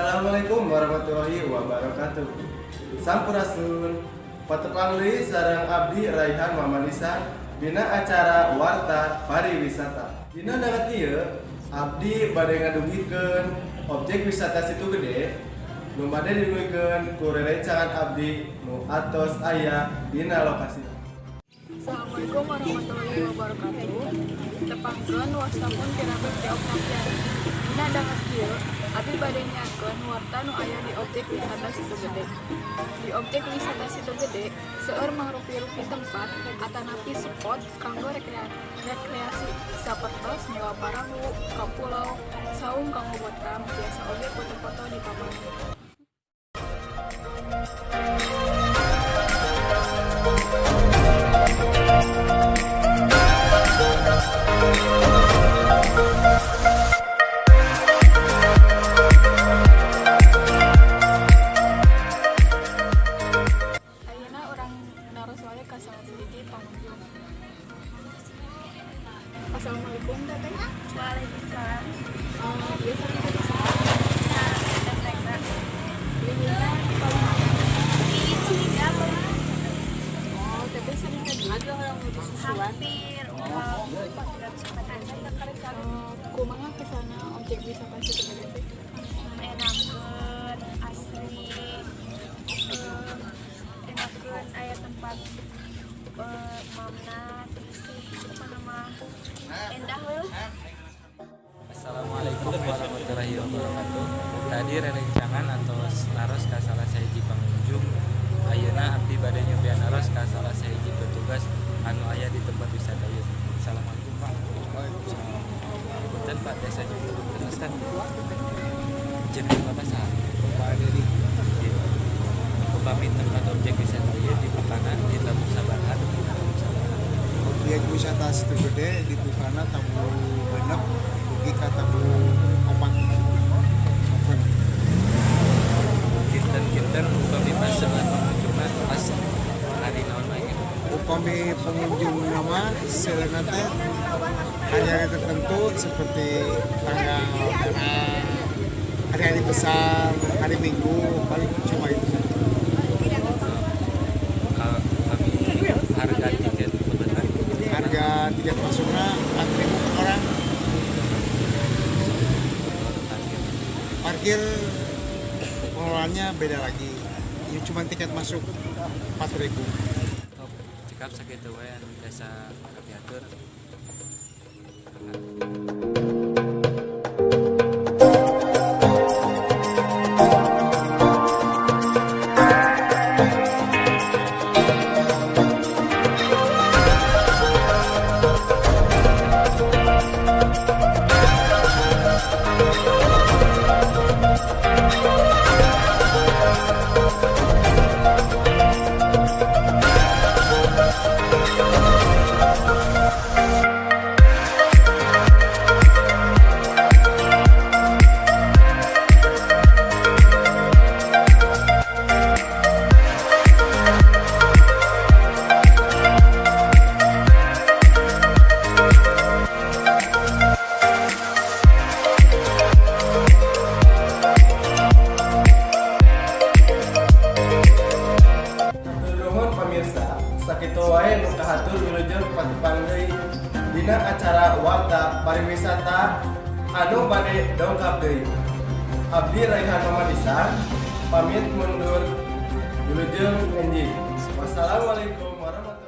Assalamualaikum warahmatullahi wabarakatuh. Sampurasun. Patepang deui sareng abdi, Raihan Mamanisa, dina acara Warta Pariwisata. Dina danget ieu abdi bade ngadugikeun objek wisata Situ Gede nu bade didugikeun ku rerencangan abdi nu atos aya dina lokasi. Assalamualaikum warahmatullahi wabarakatuh. Tepangkeun, wasta pun kirabet ti Octavian. Dina danget ieu, abdi bade nyiarkeun warta nu aya di objek wisata Situ Gede. Di objek wisata Situ Gede, seueur mangrupi-rupi tempat atanapi spot kanggo rekreasi sapertos nyewa parahu, ka pulau, saung kanggo botam, tiasa oge foto-foto di taman. Ayeuna urang naros wae ka salah sahiji pangunjung. Assalamualaikum, Teteh. Waalaikumsalam. Ieu sareng Teteh saha? Nah, Teteh. Lingkungan di mana? Di Ciligam. Oh, Teteh sering ka dieu? Hampir Kumaha kesana objek wisata Situ Gede teh? Enakeun, asri, enakeun, aya tempat mamna, terus apa nama, endah we lah. Assalamualaikum warahmatullahi wabarakatuh. Tadi rerencangan atau naros ka salah sahiji pengunjung. Ayeuna abdi bade nyobian naros ka salah sahiji petugas anu aya di tempat wisata ieu. Assalamualaikum, Pak. Waalaikumsalam. Punten, Pak, desa juga teruskan. Jeneng Bapak saha? Bapak Dedi. Iya. Upami tempat objek wisata ieu dibukana di tabuh sabaraha dugi tabuh sabaraha? Objek wisata Situ Gede dibukana tabuh 6 dugi ka tabuh 4. Kinten-kinten upami pas seueur pengunjungna pas hari naon wae gitu? Upami pengunjung nama seueurna teh hari-hari tertentu seperti tanggal merah, hari-hari besar, hari Minggu, paling cuma itu saja. Kami harga tiket kebetulan? Harga tiket masuknya 4.000 per orang. Parkir? Parkir pengelolaannya beda lagi. Ya, cuma tiket masuk 4.000. Top, cekap sakitu we anu tiasa kapihatur. Hatur nuhun pamirsa, sakitu wae nu kahatur, wilujeng patepang deui dina acara Warta Pariwisata anu bade dongkap deui. Abdi Raihan Mamadisa pamit mundur, wilujeng enjing. Wassalamualaikum warahmatullahi.